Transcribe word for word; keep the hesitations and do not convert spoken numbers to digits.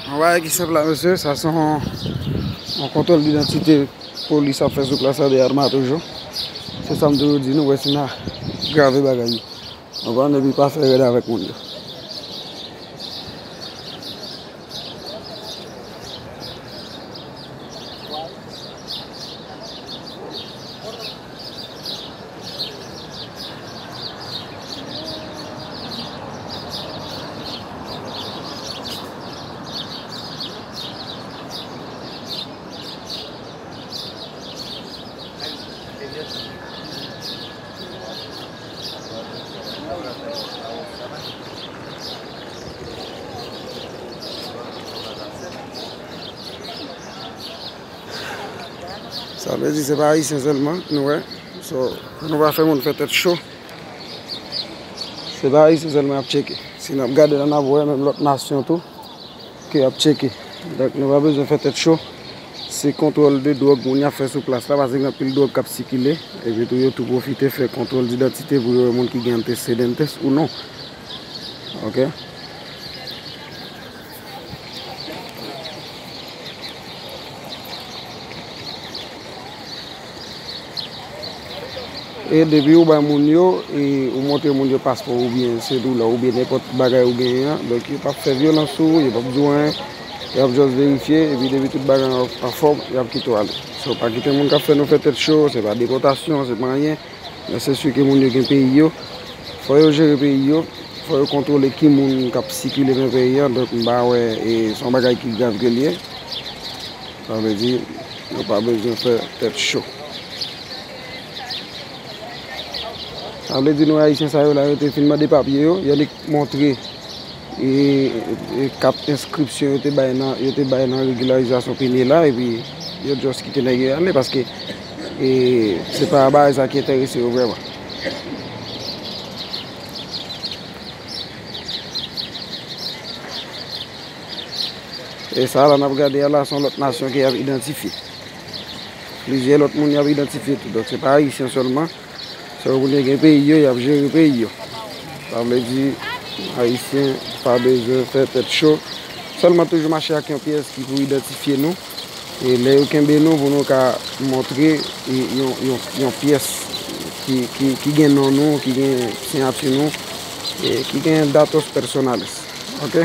Yon bagay ki senp la, mesye, sa se yon, yon kontwòl idantite polis ap fè sou plas la de Alma toujou. Se sa m toujou di nou, wè si n a grave bagay yo. Konprann, epi pa fè rèd avèk moun yo. Sa vle di se pa Ayisyen sèlman nou wè. So, pou nou pa fè moun fè tèt cho. Se pa Ayisyen sèlman y ap tcheke. Si n ap gade la, n ap wè menm lòt nasyon tou ke y ap tcheke. Donk, nou pa bezwen fè tèt cho. Se kontwòl de dwòg moun y ap fè sou plas la, paske gen anpil dwòg k ap sikile. Epi tou, yo tou pwofite fè kontwòl didantite pou yo wè moun ki gen antecedentes ou non. Ok? E depi ou bay moun yo, e ou montre moun yo paspò oubyen sedil la, oubyen nenpòt bagay ou genyen an, donk yo p ap fè vyolans sou ou, yo p ap di w anyen, y ap just verifye, epi depi tout bagay an, an fòm, y ap kite w ale. So, pa kite moun k ap fè nou fè tèt cho, se pa depòtasyon, se pa anyen. Men se si ke moun yo gen peyi yo. Fò yo jere peyi yo. Fò yo kontwole ki moun k ap sikile nan peyi a. Donk, m pa wè, e, se yon bagay ki grav ke l ye. Sa vle di, yo pa bezwen fè tèt cho. Sa vle di, nou Ayisyen sa yo la, yo te fin mande papye yo, yo annik montre e, e, kat enskripsyon yo te bay nan, yo te bay nan regilarizasyon Pene la, epi yo just kite nèg yo ale, paske, e, se pa bagay sa ki enterese yo vrèman. E sa la n ap gade a la, se yon lòt nasyon ke y ap idantifye. Plizyè lòt moun y ap idantifye tou. Donk, se pa Ayisyen sèlman. Se moun yo gen peyi yo, y ap jere peyi yo. Sa vle di, Ayisyen pa bezwen fè tèt cho. Sèlman toujou mache ak yon pyès ki pou idantifye nou. E lè yo kenbe nou pou nou ka montre, e, yon, yon, yon pyès ki, ki, ki gen non nou, ki gen siyati nou, e ki gen datos personales. Ok?